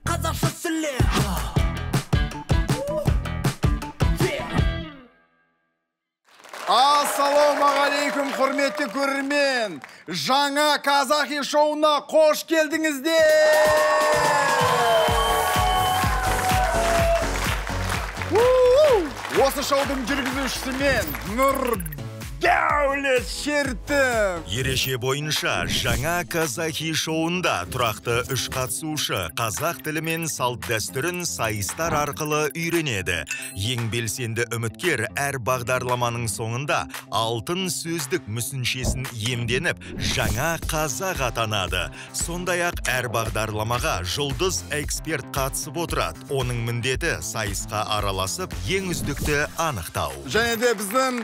Қазақша сөйле. Ассалаумағалейкум, құрметті көрермен. Жаңа Қазақи шоуына қош келдіңіздер! Осы шоудың жүргізушісі мен, Нұрдәулет Шертім. Ереже бойынша жаңа Қазақи шоуында тұрақты үш қатысушы қазақ тілі мен салт дәстүрін сайыстар арқылы үйренеді. Ең белсенді үміткер әр бағдарламаның соңында алтын сөздік мүсіншесін иемденіп, жаңа қазақ атанады. Сондай-ақ әр бағдарламаға жұлдыз эксперт қатысып отырады. Оның міндеті сайысқа араласып, ең үздікті анықтау. Және де біздің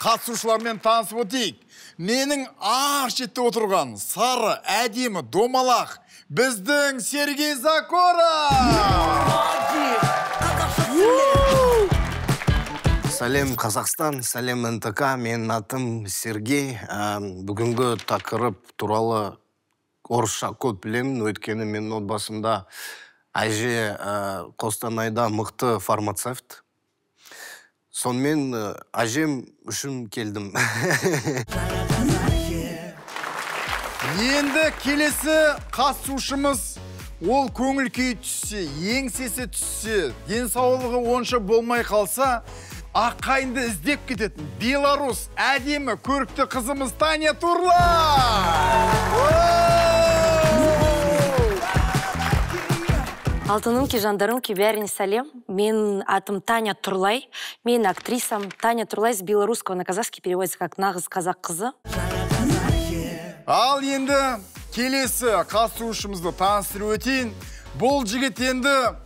қатысушылармен танысып өтейік. Менің ар шетте отырған сары, әдемі, домалақ біздің Сергей Закора. Сәлем Қазақстан, сәлем НТК, менің атым Сергей. Бүгінгі тақырып туралы орысша көп білемін, өйткені менің отбасымда әже Қостанайда мықты фармацевт. Сонымен әжем үшін келдім. Енді келесі қатысушымыз, ол көңіл күйі түссе, еңсесі түссе, денсаулығы онша болмай қалса, аққайынды іздеп кететін белорус әдемі көрікті қызымыз Таня Турлай. Алтынымки, жандарымки, бәріне сәлем. Мен атым Таня Турлай. Мен актрисам. Таня Турлай с белорусского на казахский переводится как нағыз қазақ қызы. Ал енді келесі қатысушымызды таныстырып өтейін. Бұл жігіт енді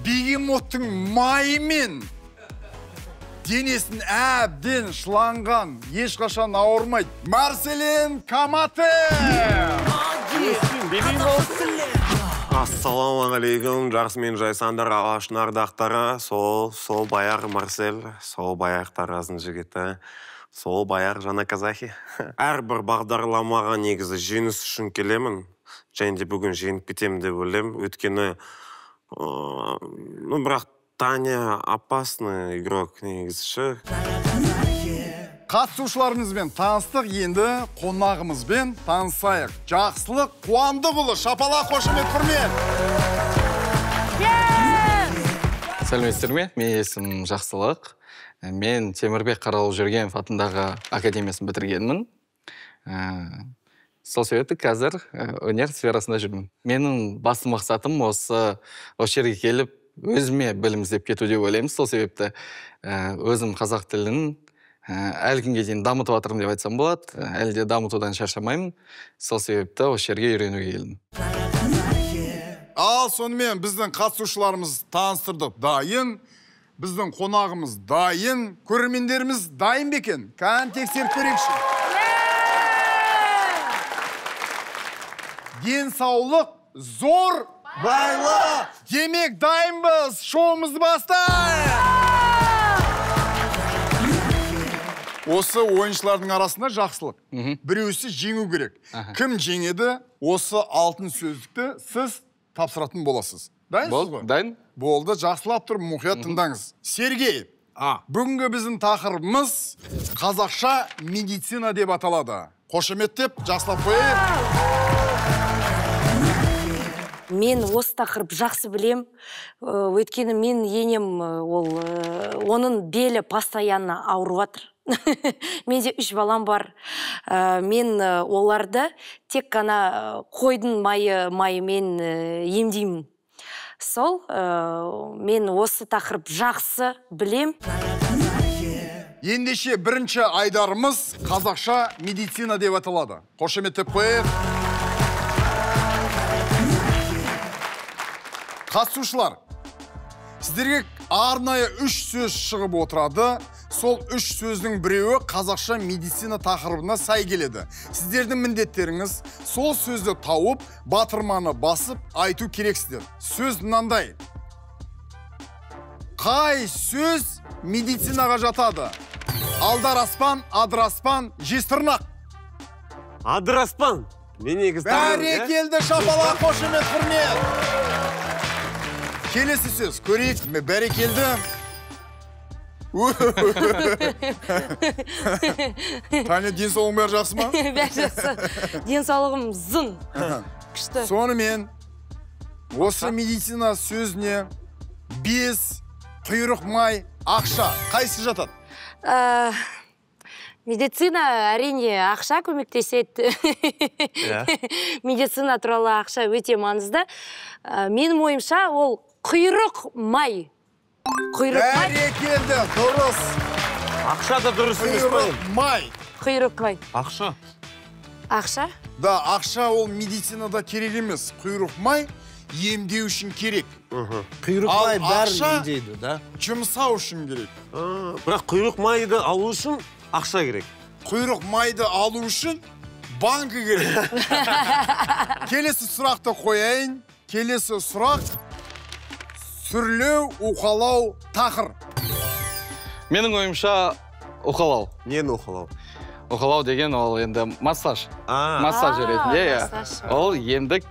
бегемоттың майымен денесін әбден шыланған, ешқашан ауырмайды. Марселен Камате! Ассалаумағалейкум, жақсы мен жайсаңдар, алаштың ардақтары, сол баяғы Марсель, сол баяғы Тараздың жігіті, сол баяғы жаңа Қазақи. Әрбір бағдарламаға негізі жеңіс үшін келемін, және де бүгін жеңіп кетемін деп ойлаймын, өйткені, ну, бірақ Таня опасный игрок негізі ше. Қатысушыларымызбен таныстық, енді қонағымызбен танысайық. Жақсылық Қуандықұлы, шапалақ, қошемет, құрмет. Сәлеметсіздер ме? Менің есімім Жақсылық. Мен Темірбек Қараұлы Жүргенов атындағы академиясын бітіргенмін. Сол себепті қазір өнер сферасында жүрмін. Менің басты мақсатым осы жерге келіп өзіме білім іздеп кету деп ойлаймын. Сол себепті өзім қазақ тілін әлі күнге дейін дамытып жатырмын деп айтсам болады. Әлі де дамытудан шаршамаймын. Сол себепті осы жерге үйренуге келдім. Ал сонымен біздің қатысушыларымыз таныстырдық дайын, біздің қонағымыз дайын, көрермендеріміз дайын ба екен? Кәне тексеріп көрейікші. Денсаулық зор байлық. Демек дайынбыз, шоуымызды бастайық. Осы ойыншылардың арасында Жақсылық. Біреусі жеңу керек. Кім жеңеді, осы алтын сөздікті сіз тапсыратын боласыз. Дайынсыз ғой? Дайын. Болды, жақсылап тұрып мұқият тыңдаңыз. Сергей, бүгінгі біздің тақырыбымыз қазақша медицина деп аталады. Қошеметтеп, жақсылап қояйық. Мен осы тақырып жақсы білем. Өйткені мен енем, ол, оның белі постоянно ауырып жатыр. Менде 3 балам бар. Мен оларды тек қана қойдың майымен емдеймін. Сол, мен осы тақырып жақсы білем. Ендеше бірінші айдарымыз қазақша медицина деп аталады. Қошеметтеп қояйық. Қатысушылар, сіздерге арнайы 3 сөз шығып отырады. Сол 3 сөздің біреуі қазақша медицина тақырыбына сай келеді. Сіздердің міндеттеріңіз сол сөзді тауып, батырманы басып айту керексіздер. Сөз мынандай. Қай сөз медицинаға жатады? Алдараспан, адыраспан, жезтырнақ. Адыраспан. Мен негізі Бәрекелді, шапалақ, қошемет, құрмет. Келесі сөз, көрейік. Бәрекелді. Таня, денсаулығың бәрі жақсы ма? Бәрі жақсы. Денсаулығым зың. Күшті. Сонымен, осы медицина сөзіне без, құйрық май, ақша. Қайсы жатады? Медицина, әрине, ақша көмектеседі. Медицина туралы ақша өте маңызды. Менің ойымша, ол құйрық май. Құйрық май. Бәрекелді, дұрыс. Ақша да дұрыс емес па? Құйрық май. Құйрық май. Ақша. Ақша? Да, ақша ол медицинада керек емес. Құйрық май емдеу үшін керек. Құйрық май бәрін емдейді, да? Жұмсау үшін керек. Бірақ құйрық майды алу үшін ақша керек. Құйрық майды алу үшін банкі керек. Келесі сұрақты қояйын. Келесі сұрақ сүрлеу, уқалау, тақыр. Менің ойымша уқалау. Нені уқалау? Уқалау деген ол енді массаж. Массаж ретінде, иә. Ол емдік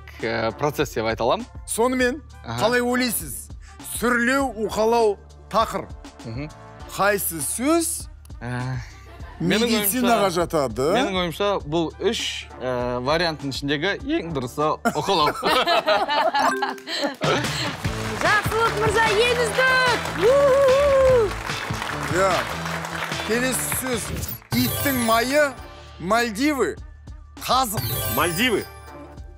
процесс деп айта аламын. Сонымен, қалай ойлайсыз? Сүрлеу, уқалау, тақыр. Қайсы сөз медицинаға жатады? Менің ойымша, бұл үш варианттың ішіндегі ең дұрысы уқалау. Жақсылық мырза, ең үздік! Келесі сөз. Иттің майы, Мальдивы, қазық. Мальдивы?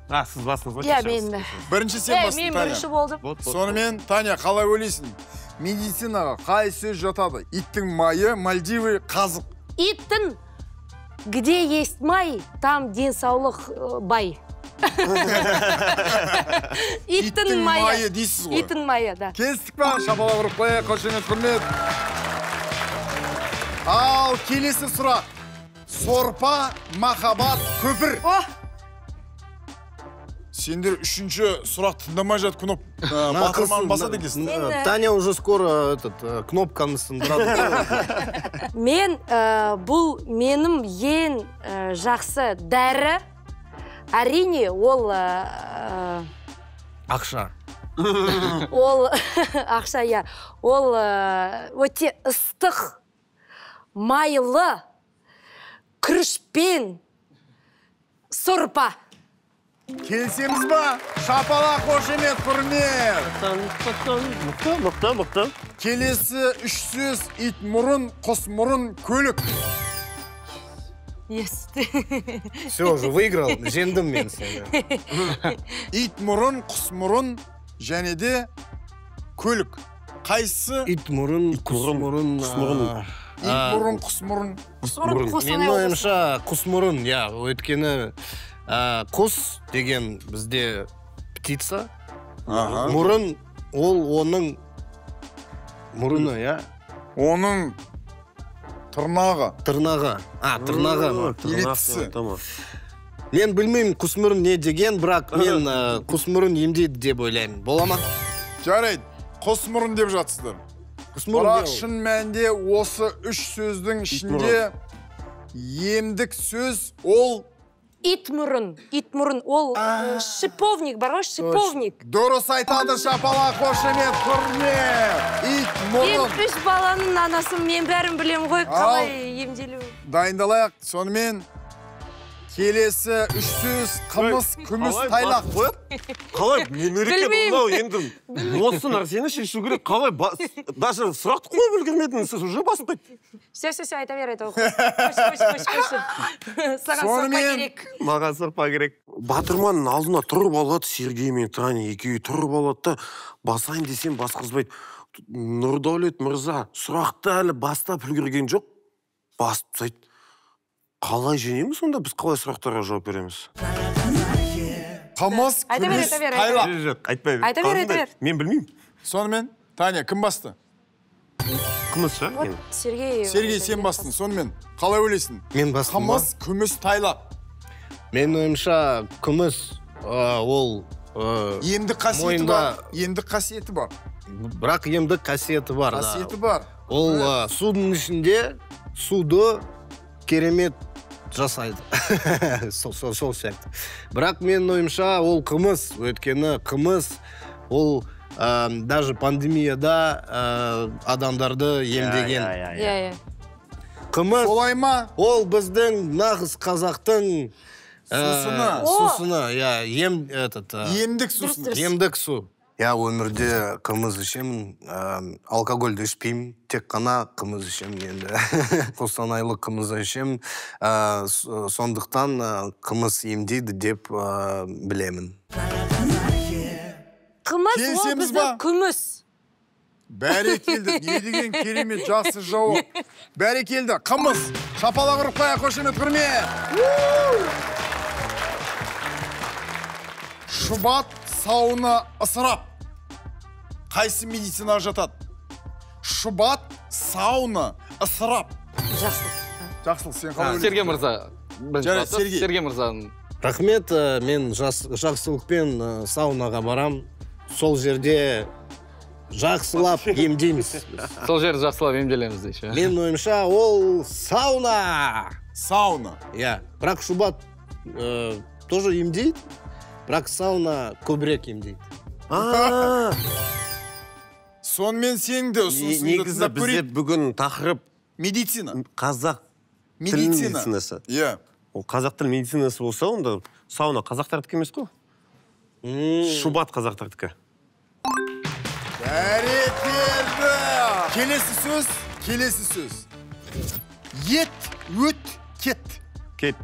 А, сіз бастыңыз ғой? Иә, мен. Бірінші сен бастың, Мен Таня. бірінші болдым. Сонымен, Таня, қалай ойлайсың? Медицинаға қай сөз жатады? Иттің майы, Мальдивы, қазық. Иттің, где есть май, там денсаулық бай. Иттің майы дейсіз ғой. Иттің майы, да. Келістік па? Шапалақ ұрып қояйық, қошемет, құрмет. Ал келесі сұрақ. Сорпа, махаббат, көпір. Сендер үшінші сұрақ тыңдамай жатып кноп батырманы басады екенсің. Таня уже скоро этот кнопканы сындырады. Мен бұл менің ең жақсы дәрі. Әрине, ол ақша. Ол ақша, иә. Ол өте ыстық, майлы, күрішпен сорпа. Келісеміз ба? Шапалақ, қошемет, құрмет. Мықты, мықты, мықты. Келесі үш сөз: ит мұрын, құс мұрын, көлік. Все, уже выиграл. Жеңдім мен сені. Ит мұрын, құс мұрын, және де көлік. Қайсысы? Ит мұрын, құс мұрын. Құс мұрын. Ит мұрын, құс мұрын. Құс мұрын, Менің ойымша құс мұрын, иә. Өйткені құс деген бізде птица. Мұрын, ол оның мұрыны, иә? Оның тырнағы. Тырнағы. А, тырнағы. Или тісі. Мен білмеймін құс мұрын не деген, бірақ мен құс мұрын емдейді деп ойлаймын. Бола ма? Жарайды, құс мұрын деп жатсыздар. Бірақ шын мәнінде осы үш сөздің ішінде емдік сөз ол ит мұрын. Ит мұрын ол шиповник бар ғой, шиповник. Дұрыс айтады, шапалақ, қошемет, құрмет. Ит мұрын. Мен үш баланың анасымын, мен бәрін білемін ғой, қалай емделу. Дайындалайық. Сонымен келесі үш сөз: қымыз, күміс, тайлақ. Қалай? Мемлекет мынау енді осы нәрсені шешу керек. Қалай? Даже сұрақты қойып үлгермедіңіз, сіз уже басып қойды. Все, все, все, айта бер, айта бер. Қойшы, қойшы, қойшы. Саған сорпа керек. Маған сорпа керек. Батырманның алдына тұрып алады Сергей мен Таня, екеуі тұрып алады да, басайын десем басқызбайды. Нұрдәулет мырза сұрақты әлі бастап үлгерген жоқ, басып тастайды. Қалай жеңеміз сонда? Біз қалай сұрақтарға жауап береміз? Қымыз, күміс, тайлақ. Жоқ, айтпай бер. Айта бер, айта бер. Мен білмеймін. Сонымен, Таня, кім басты? Қымыз ша? Сергей. Сергей, сен бастың. Сонымен, қалай ойлайсың? Мен бастым ба? Қымыз, күміс, тайлақ. Менің ойымша, күміс ол емдік қасиеті бар. Емдік қасиеті бар. Бірақ емдік қасиеті бар. Қасиеті бар. Ол судың ішінде суды керемет жасайды. Сол сияқты. Бірақ менің ойымша ол қымыз, өйткені қымыз ол даже пандемияда адамдарды емдеген. Иә. Қымыз. Солай ма? Ол біздің нағыз қазақтың сусыны. Сусыны, иә, емдік сусыны. Емдік су. Я өмірде қымыз ішемін, алкогольді ішпеймін, тек қана қымыз ішемін енді. Қостанайлық қымыз ішемін, сондықтан қымыз емдейді деп білемін. Қымыз ол біздің күміс. Бәрекелді, не деген керемет жақсы жауап. Бәрекелді, қымыз. Шапалақ ұрып қояйық, қошемет, құрмет. Шұбат, сауна, ысырап. Қайсы медицинаға жатады? Шұбат, сауна, ысырап. Жақсылық. Жақсылық, сен қалай ойлайсың? Сергей мырза. Сергей мырзаның. Рахмет, мен жақсылықпен саунаға барам. Сол жерде жақсылап емдейміз. Сол жерде жақсылап емделеміз дейші. Менің ойымша ол сауна. Сауна. Иә, бірақ шұбат тоже емдейді, бірақ сауна көбірек емдейді. Сонымен сенің де ұсынысыңды Негізі тыңдап бізде көрейік. Бүгін тақырып медицина. Қазақ тілінің медицинасы. Иә. Ол қазақ тіл медицинасы болса, онда сауна қазақтардікі емес қой. Шұбат қазақтардікі. Бәрекелді! Келесі сөз, келесі сөз. Ет, өт, кет. Кет.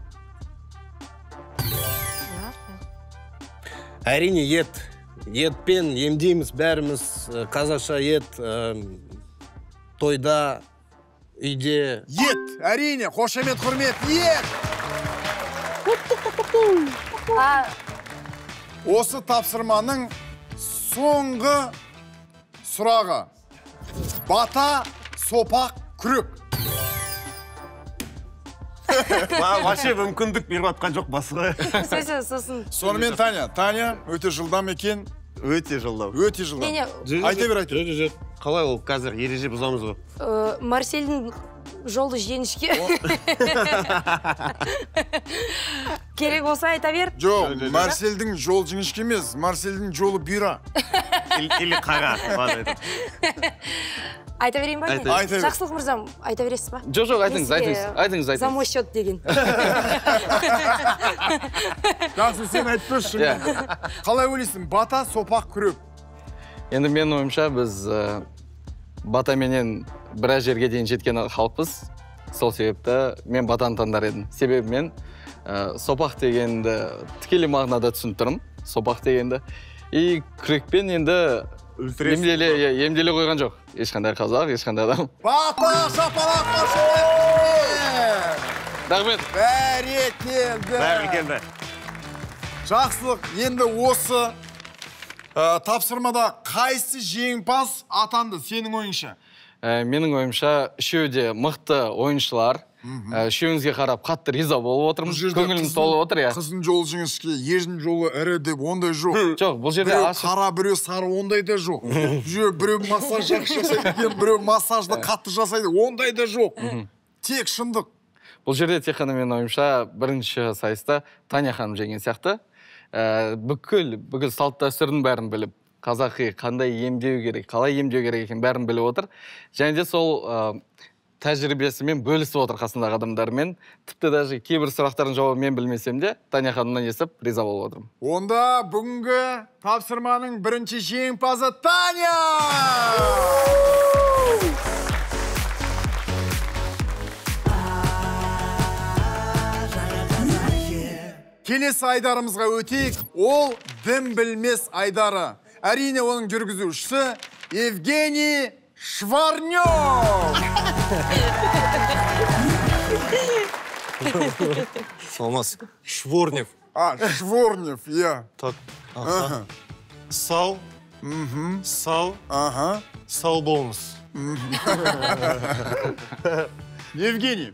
Әрине ет. Етпен емдейміз бәріміз. Қазақша ет тойда, үйде. Ет, әрине, қошемет, құрмет, ет! Осы тапсырманың соңғы сұрағы. Бата, сопақ, күрек. Вообще мүмкіндік беріп атқан жоқ басқа. Сосын. Сонымен Таня, Таня өте жылдам екен. Өте жылдам. Өте жылдам. Айта бер, айта бер. Қалай ол қазір ереже бұзамыз ғой? Марсельдің жолы жеңішке. Керек болса айта бер. Жоқ, Марсельдің жолы жіңішке емес, Марсельдің жолы бұйра. Или қара. Айта берейін ба? Айта бер. Жақсылық мырзам, айта бересіз ба? Жоқ, жоқ, айтыңыз, айтыңыз, айтыңыз, айтыңыз. За мой счет деген. Жақсы, сен айтып берші. Қалай ойлайсың, бата, сопақ, күрек? Енді менің ойымша біз батаменен біраз жерге дейін жеткен халықпыз. Сол себепті мен батаны таңдар едім. Себебі мен сопақ дегенді тікелей мағынада түсініп тұрмын. Сопақ дегенді. И күрекпен енді емделе қойған жоқ. Ешқандай қазақ, ешқандай адам. Бата, шапалақ, қошемет! Рахмет. Бәрекелді. Бәрекелді. Жақсылық, енді осы тапсырмада қайсы жеңімпаз атанды сенің ойыңша? Менің ойымша үшеуі де мықты ойыншылар. Үшеуіңізге қарап қатты риза болып отырмын. Көңілім толып отыр, иә. Қыздың жолы жіңішке, ердің жолы ірі деп ондай жоқ. Жоқ, бұл жерде біреу қара, біреу сары, ондай да жоқ. Біреу массаж жақсы жасайды екен, біреу массажды қатты жасайды, ондай да жоқ. Тек шындық. Бұл жерде тек қана менің ойымша бірінші сайыста Таня ханым жеңген сияқты. Бүкіл салт дәстүрдің бәрін біліп, қазақи қандай емдеу керек, қалай емдеу керек екенін бәрін біліп отыр. Және де сол тәжірибесімен бөлісіп отыр қасындағы адамдармен. Тіпті даже кейбір сұрақтардың жауабын мен білмесем де, Таня ханымнан естіп риза болып отырмын. Онда бүгінгі тапсырманың бірінші жеңімпазы Таня! Келесі айдарымызға өтейік. Ол дім білмес айдары. Әрине, оның жүргізушісі Евгений Шварнев. Саламатсыз. Шворнев. А, Шворнев, иә. Так. Сау. Сау. Ага. Сау болыңыз. Евгений,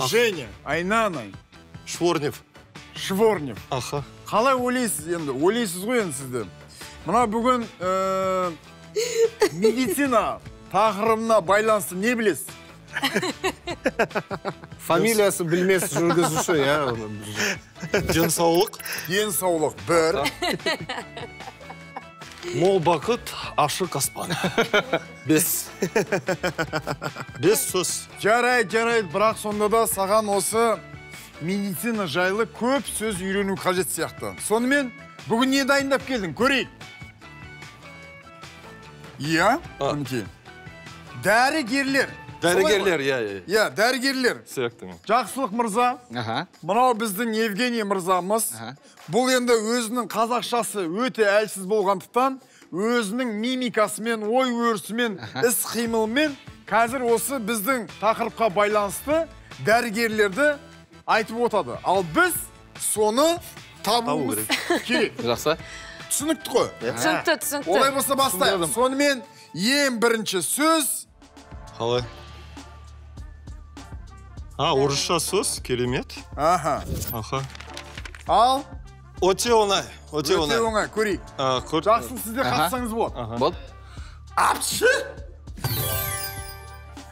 Женя, Айнана. Шворнев. Шворнев. Аха. Қалай ойлайсыз енді? Ойлайсыз ғой енді сізді. Мына бүгін медицина тақырыбына байланысты не білесіз? Фамилиясы білмес жүргізуші, иә. Денсаулық. Денсаулық бір. Мол бақыт, ашық аспан. 5. 5 сөз. Жарайды, жарайды, бірақ сонда да саған осы медицина жайлы көп сөз үйрену қажет сияқты. Сонымен, бүгін не дайындап келдің? Көрейік. Иә, мінекей. Дәрігерлер. Дәрігерлер, иә, иә. Иә, дәрігерлер. Сияқты. Жақсылық мырза, мынау біздің Евгений мырзамыз. Бұл енді өзінің қазақшасы өте әлсіз болғандықтан, өзінің мимикасымен, ой өрісімен, іс қимылымен қазір осы біздің тақырыпқа байланысты дәрігерлерді айтып отырады. Ал біз соны табуымыз керек. Жақсы. Түсінікті ғой? Түсінікті, түсінікті. Олай болса бастайық. Сонымен ең бірінші сөз. Қалай? А, орысша сөз, керемет. Аха. Аха. Ал? Өте оңай, өте оңай. Өте оңай, көрейік. Жақсы, сіз де қатыссаңыз болады. Болды. Апшы!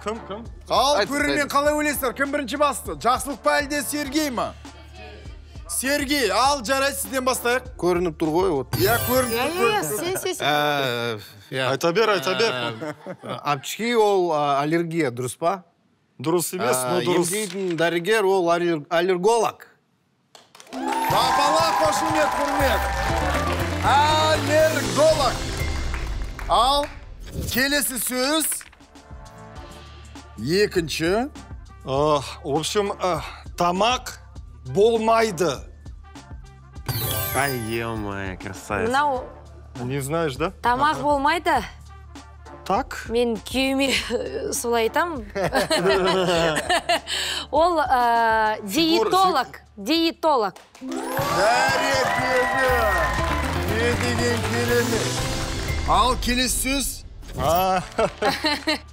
Кім, кім? Ал, көрермен қалай ойлайсыздар? Кім бірінші басты? Жақсылық па әлде Сергей ма? Сергей, ал, жарайды, сізден бастайық. Көрініп тұр ғой, вот. Иә, көрініп тұр. Иә, сен, сен. Айта бер, айта бер. Апчхи ол аллергия, дұрыс па? Дұрыс емес, но дұрыс. Емдейтін дәрігер ол аллерголог. Бабала, қошемет, құрмет. Аллерголог. Ал, келесі сөз. Екінші. В общем, тамақ болмайды. Ай, е-мое, красавица. Мынау... Не знаешь, да? Тамақ болмайды. Так? Мен күйеуіме солай айтам. Ол диетолог. Диетолог. Бәрекелді. Не деген керемет. Ал келесі сөз?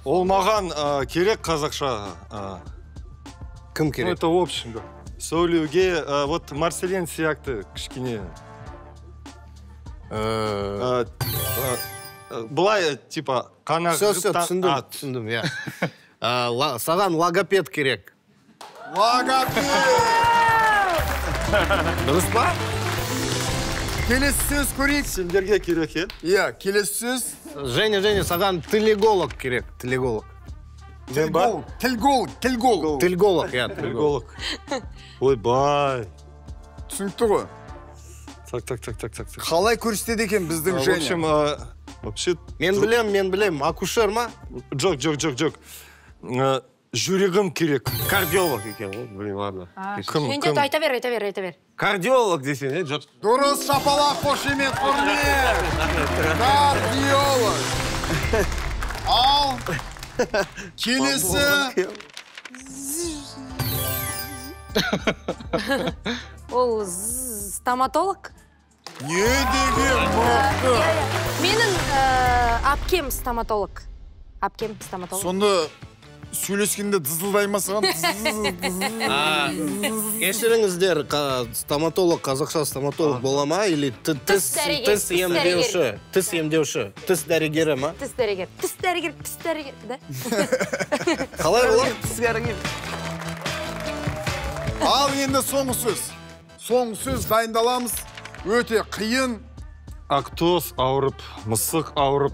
Ол маған керек қазақша. Кім керек? Это в общем, да. Сөйлеуге, вот Марселен сияқты кішкене. Былай, типа, қана... Все, все, түсіндім, түсіндім, иә. Саған логопед керек. Логопед! Дұрыс па? Келесі сөз көрейік. Сендерге керек, е? Иә, келесі сөз. Женя, Женя, саған тілеголог керек, тілеголог. Тілголог, тілголог, тілголог. Тілголог, иә, тілголог. Ойбай. Түсінікті ғой. Так, так, так, так, так. Қалай көрсетеді екен біздің Женя? В общем, вообще... Мен білем, мен білем. Акушер ма? Жоқ, жоқ, жоқ, жоқ. Жүрегім керек. Кардиолог екен ғой, блин, ладно. Кім, кім? Айта бер, айта бер, айта бер. Кардиолог десең, е, жоқ. Дұрыс, шапалақ, қошемет, құрмет. Кардиолог. Ал, келесі. Ол стоматолог? Не деген мықты. Менің әпкем стоматолог. Әпкем стоматолог. Сонда сөйлескенде дызылдай ма саған? Кешіріңіздер, стоматолог, қазақша стоматолог бола ма? Или тіс емдеуші? Тіс емдеуші. Тіс дәрігері ма? Тіс дәрігер. Тіс дәрігер, тіс дәрігер, да? Қалай болады? Тіс дәрігер. Ал енді соңғы сөз. Соңғы сөз дайындаламыз. Өте қиын. Ақтөс ауырып, мысық ауырып.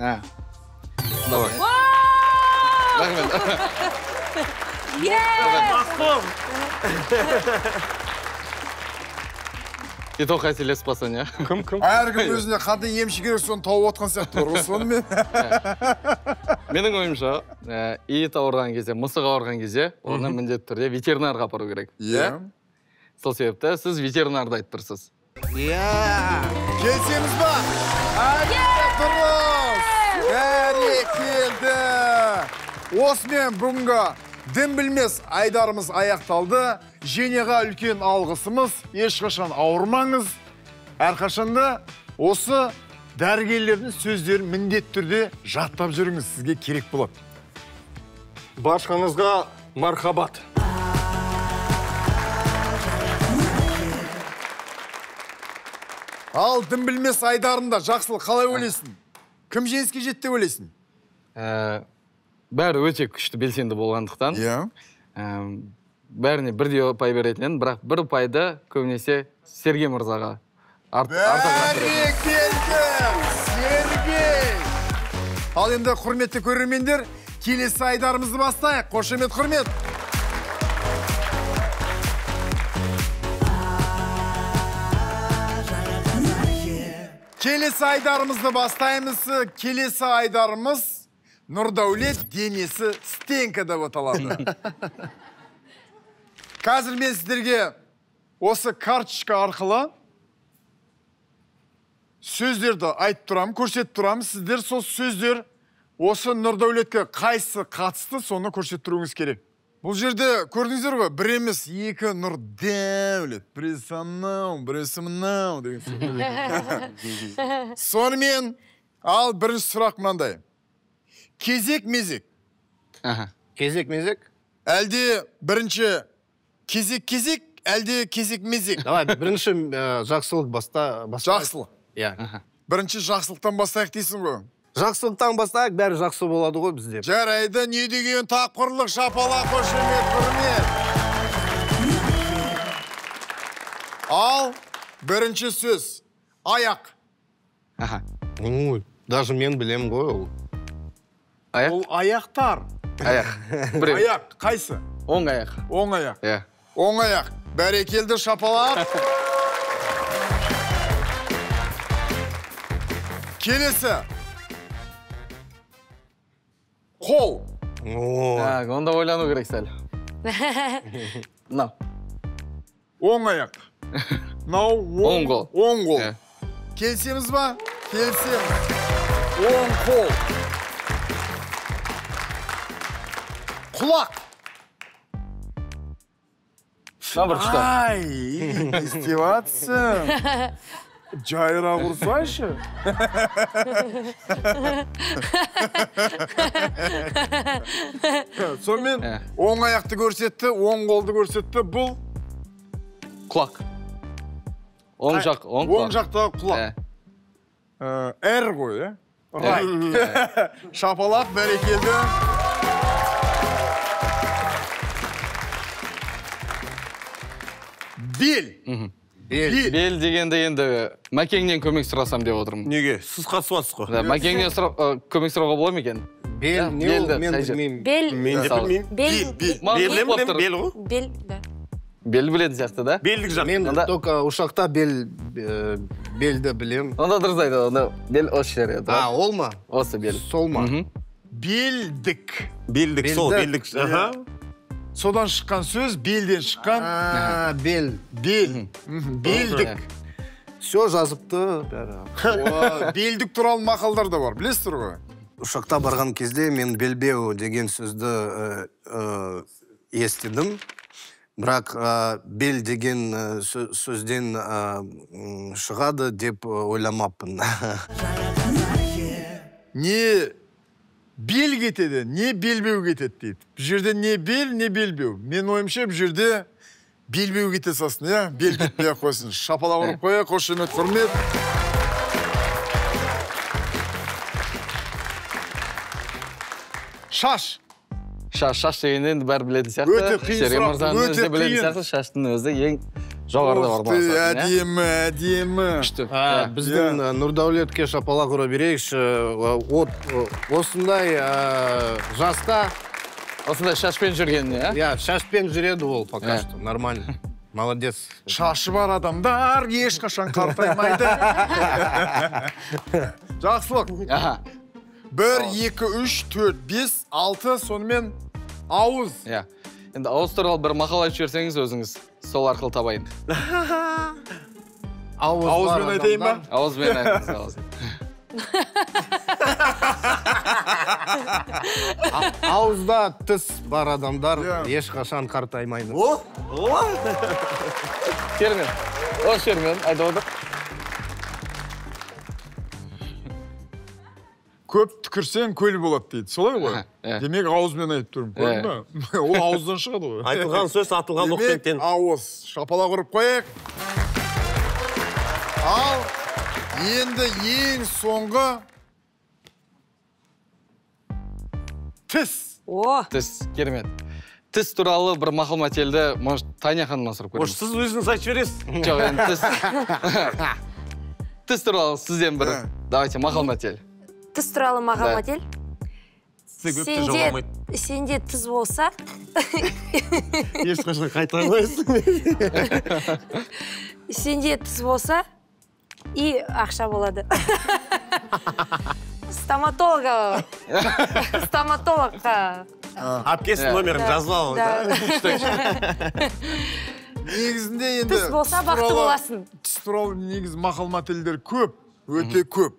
Давай. Рахмет. И то қателеспасаң, иә? Кім, кім? Әркім өзіне қандай емші керек, соны тауып отқан сияқты бар ғой, сонымен. Менің ойымша, ит ауырған кезде, мысық ауырған кезде, оны міндетті түрде ветеринарға апару керек. Иә. Сол себепті сіз ветеринарды айтып тұрсыз. Иә. Келісеміз ба? Әрине, дұрыс. Бәрекелді. Осымен бүгінгі дім білмес айдарымыз аяқталды. Женяға үлкен алғысымыз. Ешқашан ауырмаңыз. Әрқашанда осы дәрігерлердің сөздерін міндетті түрде жаттап жүріңіз, сізге керек болады. Баршаңызға мархабат. Ал дім білмес айдарында Жақсылық, қалай ойлайсың? Кім жеңіске жетті деп ойлайсың? Бәрі өте күшті белсенді болғандықтан. Иә. бәріне бірдей ұпай беретін едім, бірақ бір ұпайды көбінесе Сергей мырзаға Бәрекелді, Сергей! Ал енді, құрметті көрермендер, келесі айдарымызды бастайық. Қошемет, құрмет! Келесі айдарымызды бастаймыз. Келесі айдарымыз Нұрдәулет денесі стенка деп аталады. Қазір мен сіздерге осы карточка арқылы сөздерді айтып тұрамын, көрсетіп тұрамын. Сіздер сол сөздер осы Нұрдәулетке қайсы қатысты, соны көрсетіп тұруыңыз керек. Бұл жерде көрдіңіздер ғой, бір емес, екі Нұрдәулет. Біресі анау, біресі мынау деген сөз. Сонымен, ал бірінші сұрақ мынандай. Кезек-мезек. Кезек-мезек? Әлде бірінші кезек-кезек, әлде кезек-мезек? Давай, бірінші жақсылық баста. Жақсылық. Иә. Бірінші жақсылықтан бастайық дейсің ғой. Жақсылықтан бастайық, бәрі жақсы болады ғой бізде. Жарайды, не деген тапқырлық, шапалақ, қошемет, құрмет. Ал бірінші сөз аяқ. Ой, даже мен білем ғой ол. Аяқ? Ол аяқтар. Аяқ. Аяқ, қайсы? Оң аяқ. Оң аяқ. Иә. Оң аяқ. Бәрекелді, шапалақ. Келесі. Қол. Так, онда ойлану керек сәл. Мынау. Оң аяқ. Мынау оң қол. Оң қол. Келісеміз ба? Келісеміз. Оң қол. Құлақ. Ай, не істеватсың? Жайырақ ұрсайшы. Сонымен оң аяқты көрсетті, оң қолды көрсетті. Бұл құлақ. Оң жақ, оң құлақ. Оң жақтағы құлақ. Р ғой, ә? Рай. Шапалақ, бәрекелді. Бел. Бел. Бел дегенде енді Мәкеңнен көмек сұрасам деп отырмын. Неге? Сіз қатысып жатсыз ғой. Мәкеңнен көмек сұрауға бола ма екен? Бел, не ол, мен білмеймін. Бел. Мен де білмеймін. Бел. Бел білемін, бел ғой. Бел, да. Бел білетін сияқты, да? Белдік жақ. Мен только ұшақта белді білем. Онда дұрыс айтады, онда бел осы жер еді. А, ол ма? Осы бел. Сол ма? Белдік. Белдік, сол, белдік. Содан шыққан сөз, белден шыққан. Бел. Бел. Белдік. Все жазыпты. Белдік туралы мақалдар да бар, білесіздер ғой? Ұшақта барған кезде мен белбеу деген сөзді естідім. Бірақ бел деген сөзден шығады деп ойламаппын. Не бел кетеді, не белбеу кетеді дейді. Бұл жерде не бел, не белбеу. Мен ойымша, бұл жерде белбеу кете салсын, иә? Бел кетпей ақ қойсын. Шапалақ ұрып қояйық, қошемет, құрмет. Шаш. Шаш, шаш дегенде енді бәрі білетін сияқты. Өте қиын Сергей сұрақ, мырзаның өзі өте де білетін қиын. сияқты, шаштың өзі ең жоғарыда орналасатын, иә? Әдемі, әдемі. Күшті. Біздің Нұрдәулетке шапалақ ұра берейікші. Осындай жаста... Осындай шашпен жүргеніне, ә? Иә, шашпен жүреді ол пока что, нормально. Молодец. Шашы бар адамдар ешқашан қартаймайды. Жақсылық. 1, 2, 3, 4, 5, 6, сонымен ауыз. Иә. Енді ауыз туралы бір мақал айтып жіберсеңіз өзіңіз, сол арқылы табайын. Ауызбен айтайын ба? Ауызбен айтыңыз, ауыз. Ауызда тіс бар адамдар ешқашан қартаймайды. О! О! Кермен. О, Кермен, айтып отыр. Көп түкірсең көл болады дейді. Солай ғой? Демек ауызбен айтып тұрмын. Көрдің бе? Ол ауыздан шығады ғой. Айтылған сөз атылған оқпен тең. Демек ауыз. Шапалақ ұрып қояйық. Ал енді ең соңғы тіс. О! Тіс, керемет. Тіс туралы бір мақал мәтелді, может, Таня ханымнан сұрап көреміз. Может, сіз өзіңіз айтып жібересіз? Жоқ, енді тіс. Тіс туралы сізден бір, давайте, мақал мәтел. Тіс туралы мақал мәтел? Сенде тіс болса... Ешқашан қайта алмайсың. Сенде тіс болса, и ақша болады. Стоматологқа. Әпкесінің номерін жазып алыңыз. Негізінде енді... Тіс болса, бақытты боласың. Тіс туралы негізі мақал мәтелдер көп, өте көп.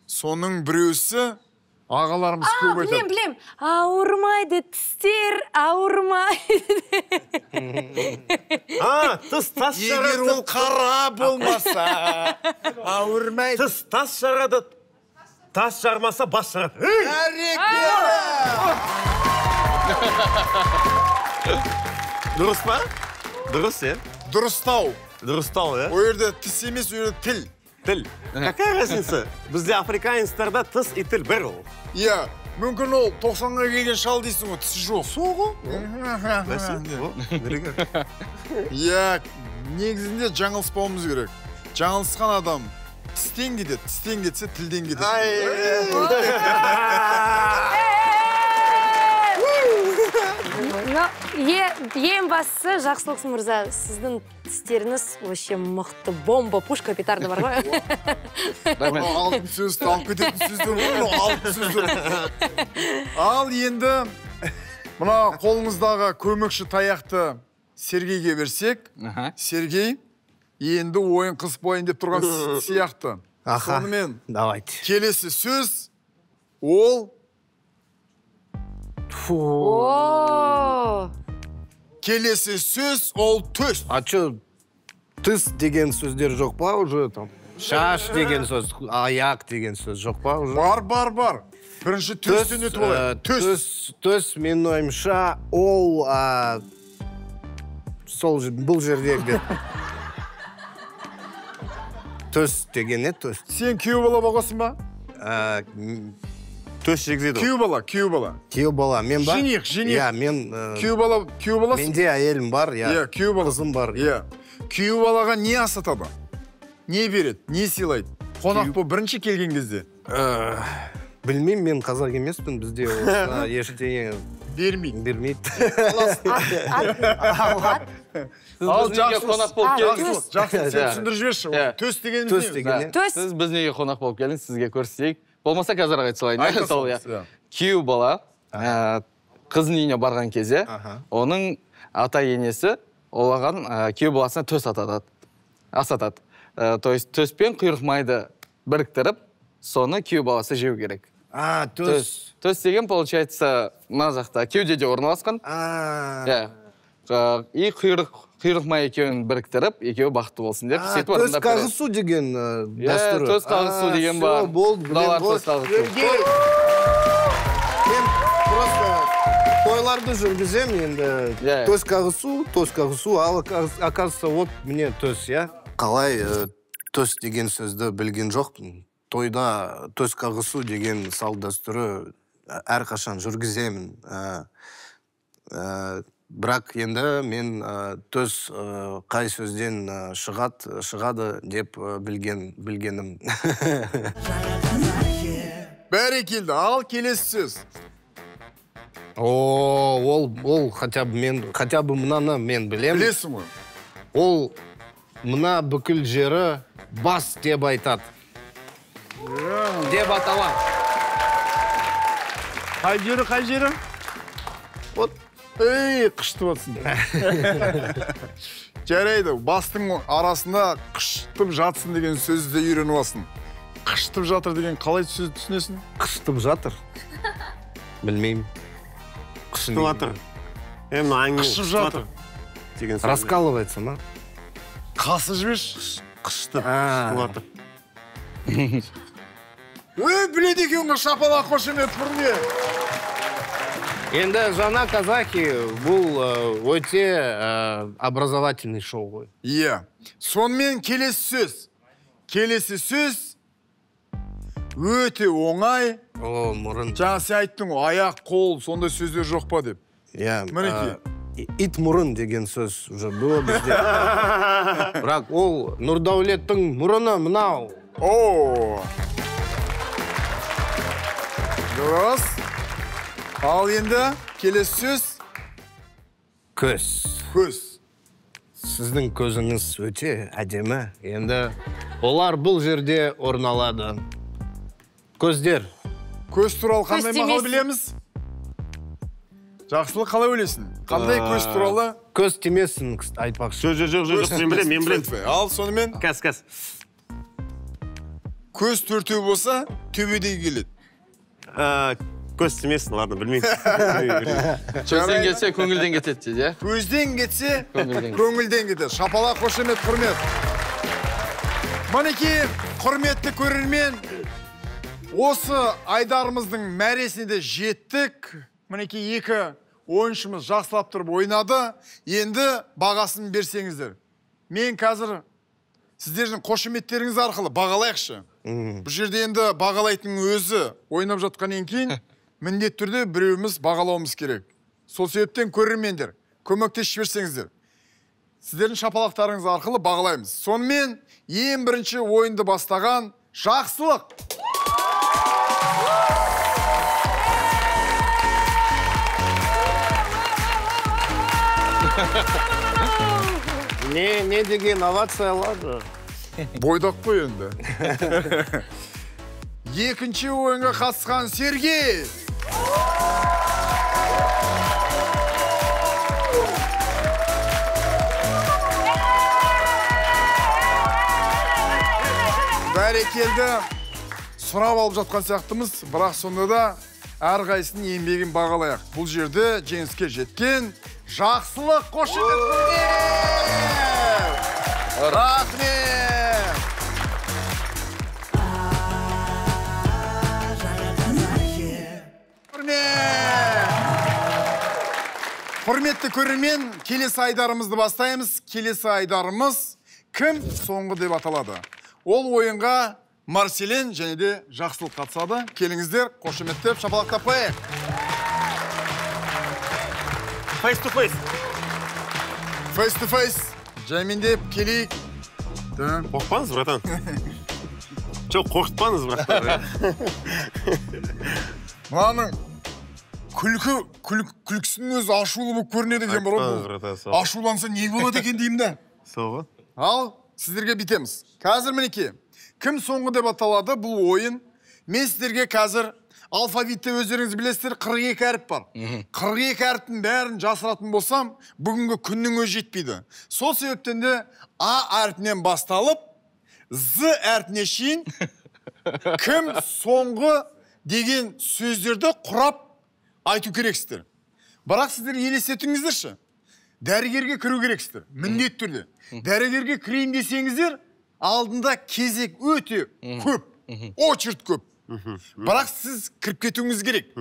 Соның біреусі ағаларымыз көп айтады. Білем, білем. Ауырмайды тістер, ауырмайды. Тіс тас жарады. Егер ол қара болмаса, ауырмайды. Тіс тас жарады. Тас жармаса, бас жарады. Дұрыс па? Дұрыс, е? Дұрыстау. Дұрыстау, е? Ол жерде тіс емес, ол жерде тіл. Тіл. Какая разница? Бізде африканецтарда тіс и тіл бір ол. Иә, мүмкін ол 90-ға келген шал дейсің ғой, тісі жоқ. Сол ғой. Иә, негізінде жаңылыспауымыз керек. Жаңылысқан адам тістен кетеді, тістен кетсе тілден кетеді. Ең бастысы, Жақсылық мырза, сіздің тістеріңіз вообще мықты, бомба, пушка, петарда бар ғой. Алтын сөзді алып кететін сөздер ғой, алтын сөздер. Ал енді мына қолыңыздағы көмекші таяқты Сергейге берсек, Сергей енді ойын қызық болайын деп тұрған сияқты. Сонымен, давайте. Келесі сөз ол... Келесі сөз ол төс. А че, тіс деген сөздер жоқ па уже там? Шаш деген сөз, аяқ деген сөз жоқ па уже? Бар, бар, бар. Бірінші төстен өтіп алайық. Төс. Төс, менің ойымша, ол сол бұл жерде где-то. Төс деген не төс? Сен күйеу бала болғансың ба? Төс жегізеді. Күйеу бала, күйеу бала. Күйеу бала, мен ба? Жених, жених. Иә, мен... Күйеу бала, күйеу баласың? Менде әйелім бар, иә. Иә, күйеу бала. Қызым бар. Иә. Күйеу балаға не асатады? Не береді, не сыйлайды? Қонақ болып бірінші келген кезде? Білмеймін, мен қазақ емеспін, бізде ештеңе бермейді. Бермейді. Ал жақсы, жақсы, сен түсіндіріп жіберші. Төс дегеніміз не? Сіз біздің үйге қонақ болып келіңіз, сізге көрсетейік. Болмаса қазір айта салайын. Күйеу бала қыздың үйіне барған кезде, оның ата-енесі оған күйеу баласына төс асатады. То есть төс пен құйрық майды біріктіріп, соны күйеу баласы жеу керек. Төс. Төс деген, получается, мына жақта кеудеде орналасқан. И құйрық май екеуін біріктіріп, екеуі бақытты болсын деп. Төс қағысу деген дәстүрі. Төс қағысу деген бар. Мен просто тойларды жүргізем енді. Төс қағысу, төс қағысу, ал оказывается, вот мне төс, иә. Қалай төс деген сөзді білген жоқпын. Тойда төс қағысу деген салт дәстүрі әрқашан жүргіземін. Бірақ енді мен төс қай сөзден шығады деп білгенім. Бәрекелді, ал келесі сөз. О, ол хотя бы мынаны мен білемін. Білесің ғой. Ол мына бүкіл жері бас деп айтады. Деп аталады. Қай жері, қай жері? Вот. Ей, қышытып атсың. Жарайды, бастың арасында қышытып жатсын деген сөзді үйреніп алсын. Қышытып жатыр деген қалай сөз түсінесің? Қышытып жатыр? Білмеймін. Қышытып жатыр. Қышып жатыр. Раскалывается ма? Қасы жіберші. Қышытып жатыр. Ой, біледі екен ғой, шапалақ қошемет, бұрне. Енді жаңа казахи бұл өте образовательный шоу ғой. Иә. Сонымен келесі сөз. Келесі сөз өте оңай. О, мұрын. Жаңа сен айттың ғой, аяқ, қол, сондай сөздер жоқ па деп. Иә. Мінекей. Ит мұрын деген сөз уже было бізде. Бірақ ол Нұрдәулеттің мұрыны мынау. О! Дұрыс. Ал енді келесі сөз. Көз. Көз. Сіздің көзіңіз өте әдемі. Енді олар бұл жерде орналады. Көздер. Көз туралы қандай мақал білеміз? Жақсылық, қалай ойлайсың? Қандай көз туралы? Көз тимесін, айтпақшы. Жоқ, жоқ, мен білем, мен білем. Ал сонымен? Кәс, кәс. Көз төртеу болса, төбедей келеді. Көз тимесін, ладно, білмеймін. Көзден кетсе, көңілден кетеді дейді, иә? Көзден кетсе, көңілден кетеді. Шапалақ, қошемет, құрмет. Мінекей, құрметті көрермен, осы айдарымыздың мәресіне де жеттік. Мінекей, екі ойыншымыз жақсылап тұрып ойнады. Енді бағасын берсеңіздер. Мен қазір сіздердің қошеметтеріңіз арқылы бағалайықшы. Бұл жерде енді бағалайтын өзі ойнап жатқаннан кейін міндетті түрде біреуіміз бағалауымыз керек. Сол себептен көрермендер, көмектесіп жіберсеңіздер. Сіздердің шапалақтарыңыз арқылы бағалаймыз. Сонымен ең бірінші ойынды бастаған Жақсылық. Не деген овациялар? Бойдақ қой енді. Екінші ойынға қатысқан Сергей. Бәрекелді, сұрап алып жатқан сияқтымыз, бірақ сонда да әрқайсының еңбегін бағалайық. Бұл жерде жеңіске жеткен Жақсылық, қошемет, құрмет! Рахмет! Құрмет! Құрметті көрермен, келесі айдарымызды бастаймыз. Келесі айдарымыз кім соңғы деп аталады. Ол ойынға Марселен және де Жақсылық қатысады. Келіңіздер, қошеметтеп, шапалақтап қояйық. Face to face. Face to face. Жаймендеп келейік. Қорықпаңыз, братан. Жоқ, қорқытпаңыз, братан. Мынаның күлкісінің өзі ашулы болып көрінеді екен, бро. Ашуланса не болады екен деймін да. Сол ғой. Ал сіздерге бүйтеміз. Қазір мінекей, кім соңғы деп аталады бұл ойын. Мен сіздерге қазір алфавитте өздеріңіз білесіздер, 42 әріп бар. 42 әріптің бәрін жасыратын болсам, бүгінгі күннің өзі жетпейді. Сол себептен де А әрпінен басталып, З әрпіне шейін кім соңғы деген сөздерді құрап айту керексіздер. Бірақ сіздер елестетіңіздерші, дәрігерге кіру керексіздер, міндетті түрде. Дәрігерге кірейін десеңіздер, алдында кезек өте көп, очередь көп. Бірақ сіз кіріп кетуіңіз керек.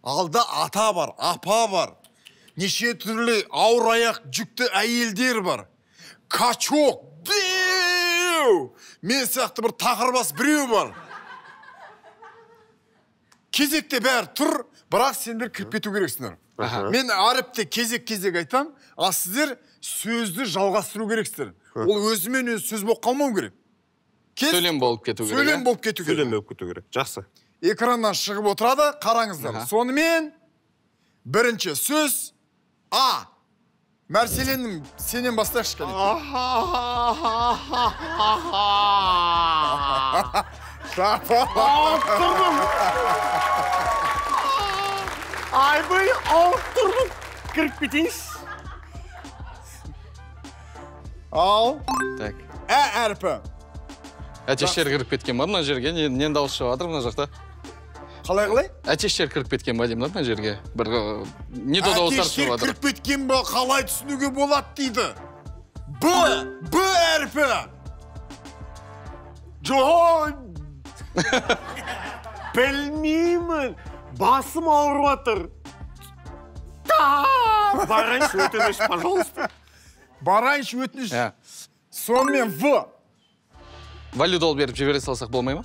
Алда ата бар, апа бар, неше түрлі ауыр аяқ жүкті әйелдер бар. Качок, деу! Мен сияқты бір тақырбас біреу бар. Кезекте бәрі тұр, бірақ сендер кіріп кету керексіңдер. Мен әріпте кезек-кезек айтам, ал сіздер сөзді жалғастыру керексіздер. Ол өзімен өзі сөз болып қалмау керек. Сөйлем болып кету керек. Сөйлем болып кету керек. Сөйлем болып кету керек. Жақсы. Экраннан шығып отырады, қараңыздар. Сонымен бірінші сөз А. Мәрселенім, сенен бастайықшы кәнекей. Ауырып тұрдым. Айбай, ауырып тұрдым. Кіріп кетейінші. Ал. Так. Ә әрпі. Әтештер кіріп кеткен ба мына жерге? Нен дауыс шығып жатыр мына жақта? Қалай-қалай? Әтештер кіріп кеткен ба деймін мына жерге? Бір не то дауыстар шығып жатыр. Әтештер кіріп кеткен ба, қалай түсінуге болады дейді. Б, Б әрпі. Жоқ. Білмеймін. Басым ауырып жатыр. Барайыншы, өтініш, пожалуйста. Барайыншы, өтініш. Сонымен В. Валидол беріп жібере салсақ болмай ма?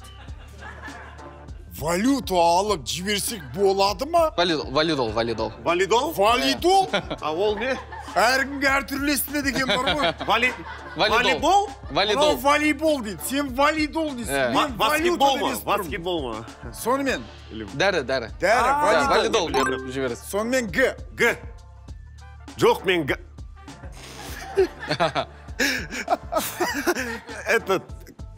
Валюту алып жіберсек болады ма? Валидол, валидол. Валидол? Валидол? А ол не? Әркімге әртүрлі естіледі екен бар ғой. Волейбол? Валидол. Волейбол дейді. Сен валидол дейсің. Мен валюта деп естіп тұрмын. Баскетбол ма? Сонымен. Дәрі, дәрі. Дәрі, валидол. Валидол беріп жібересіз. Сонымен Г. Г. Жоқ, мен Г. Этот.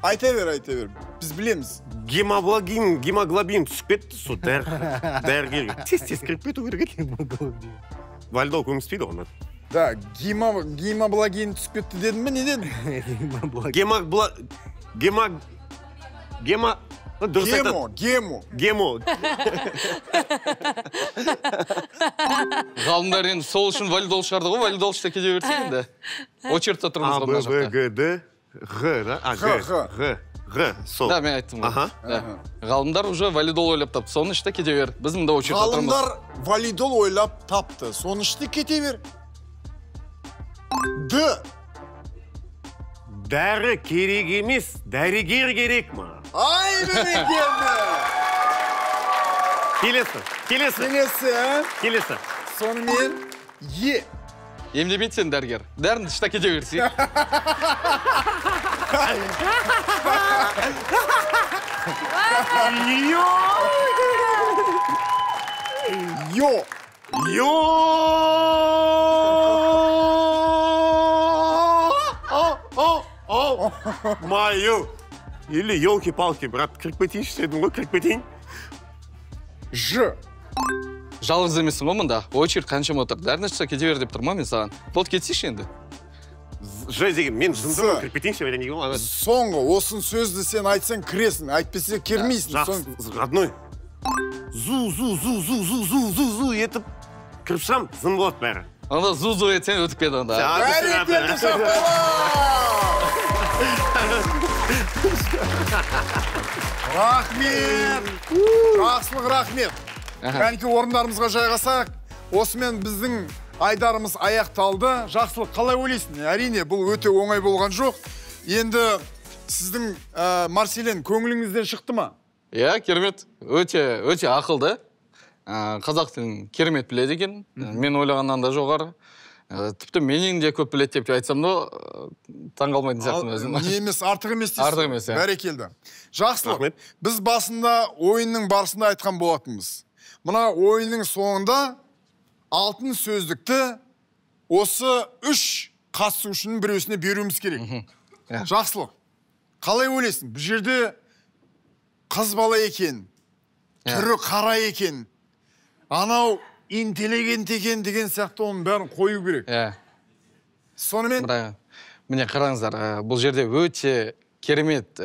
Айта бер, айта бер. Біз білеміз. Гемоглобин түсіп кетті, сол дәрігерге тез-тез кіріп кету керек еді. Валидол көмектеспейді ғой. Да, гемоглобин түсіп кетті дедің бе, не дедің? Гемо. Гемо. Гемо. Ғалымдар енді сол үшін валидол шығарды ғой, валидол іште кете берсек енді. Очередьте тұрмыз ғой мына жақта. А, Б, Г, Д, Г, да? А, Г, Г, Г, сол. Да, мен айттым ғой. Ғалымдар уже валидол ойлап тапты, соны іште кете бер. Біз мында очередьте тұрмыз. Ғалымдар валидол ойлап тапты, соны іште кете бер. Д. Дәрі керек емес, дәрігер керек ма? Ай, бәрекелді! Келесі, келесі. Келесі, Келесі. Сонымен Е. Емдемейді сені дәрігер. Дәріні іште кете берсек. Йо. Йо. Маю. Или елки-палки, брат, кіріп кетейінші дедім ғой, кіріп кетейін. Ж. Жалғыз емессің ғой мұнда. Очередь қаншама отыр. Дәріні ішсе кете бер деп тұрма мен саған. Болды, кетсейші енді. Ж деген, мен жындымын, кіріп кетейінші деп айтайын. Соңғы, осын сөзді сен айтсаң кіресің, айтпесе кірмейсің. Жақсы, родной. Зу, зу, зу, зу, зу, зу, зу, зу етіп кіріп шығам, зым болады бәрі. Онда зу, зу етсең өтіп кетеді онда. Бәрекелді, шапалақ! Рахмет! Жақсылық, рахмет. Кәнеки орындарымызға жайғасақ, осымен біздің айдарымыз аяқталды. Жақсылық, қалай ойлайсың? Әрине, бұл өте оңай болған жоқ. Енді сіздің Марселен көңіліңізден шықты ма? Иә, керемет. Өте, өте ақылды. Қазақ тілін керемет біледі екен. Мен ойлағаннан да жоғары. Тіпті менен де көп біледі деп айтсам да, таңғалмайтын сияқтымын өзім. Не емес, артық емес дейсіз. Артық емес, иә. Бәрекелді. Жақсылық, біз басында ойынның барысында айтқан болатынбыз. Мына ойынның соңында алтын сөздікті осы үш қатысушының біреусіне беруіміз керек. Жақсылық, қалай ойлайсың? Бұл жерде қыз бала екен, түрі қара екен, анау интеллигент екен деген сияқты оның бәрін қою керек. Сонымен? Міне қараңыздар, бұл жерде өте керемет,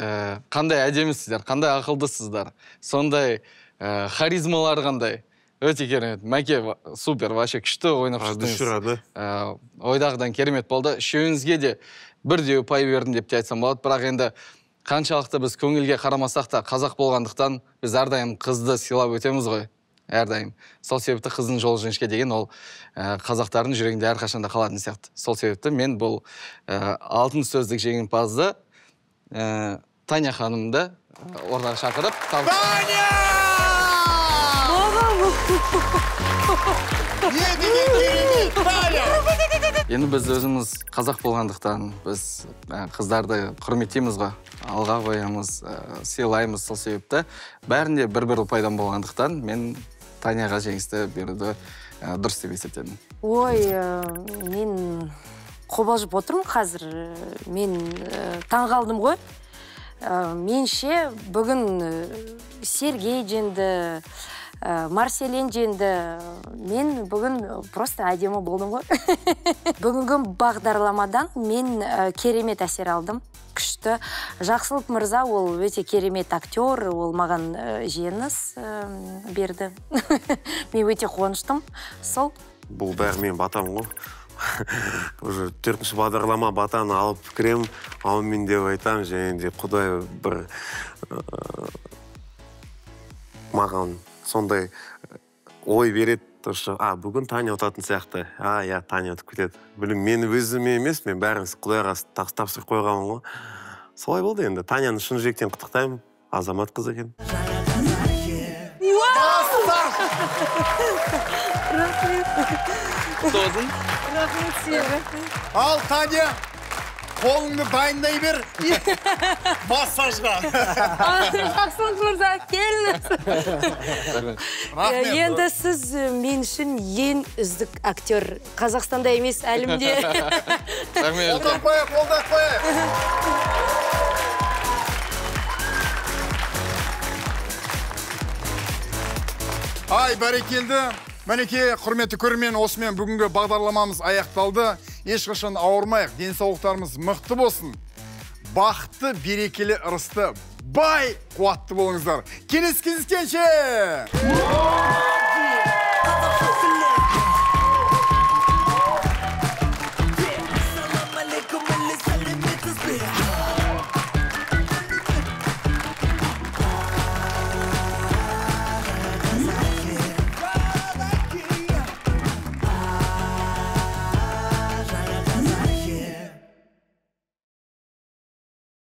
қандай әдемісіздер, қандай ақылдысыздар, сондай харизмалар қандай. Өте керемет. Мәке, супер, вообще күшті ойнап шықтыңыз. Ойдағыдан керемет болды. Үшеуіңізге де бірдей ұпай бердім деп те айтсам болады. Бірақ енді қаншалықты біз көңілге қарамасақ та, қазақ болғандықтан біз әрдайым қызды сыйлап өтеміз ғой. Әрдайым. Сол себепті қыздың жолы жіңішке деген ол қазақтардың жүрегінде әрқашанда қалатын сияқты. Сол себепті мен бұл алтын сөздік жеңімпазды Таня ханымды орнаға шақырып... Таня! Не деген керемет, Таня! Енді біз өзіміз қазақ болғандықтан біз қыздарды құрметтейміз ғой, алға қоямыз, сыйлаймыз. Сол себепті бәрінде бір-бір ұпайдан болғандықтан мен Таняға жеңісті беруді дұрыс деп есептедім. Ой, мен қобалжып отырмын қазір. Мен таңғалдым ғой. Менше бүгін Сергей жеңді, Марселен жеңді. Мен бүгін просто әдемі болдым ғой. Бүгінгі бағдарламадан мен керемет әсер алдым. Күшті. Жақсылық мырза, ол өте керемет актер, ол маған жеңіс берді. Мен өте қуаныштым. Сол. Бұл бәрі мен батам ғой. Уже төртінші бағдарлама батаны алып кірем, аумин деп айтам, және де Құдай бір маған сондай ой береді, что бүгін Таня ұтатын сияқты. Иә, Таня ұтып кетеді. Білім, мен өзіме емес, мен бәрін Құдайға тапсырып қойғанмын ғой. Солай болды енді. Таняны шын жүректен құттықтаймын. Азамат қыз екен. Рахмет. Құтты болсын. Рахмет сізге, рахмет. Ал, Таня, қолыңды дайындай бер массажға. Жақсылық мырза, келіңіз. Рахмет. Енді сіз мен үшін ең үздік актер Қазақстанда емес, әлемде. Рахмет. Қолдап қояйық, қолдап қояйық. Ай, бәрекелді. Мінекей, құрметті көрермен, осымен бүгінгі бағдарламамыз аяқталды. Ешқашан ауырмайық, денсаулықтарымыз мықты болсын. Бақытты, берекелі, ырысты, бай, қуатты болыңыздар. Келесі кездескенше!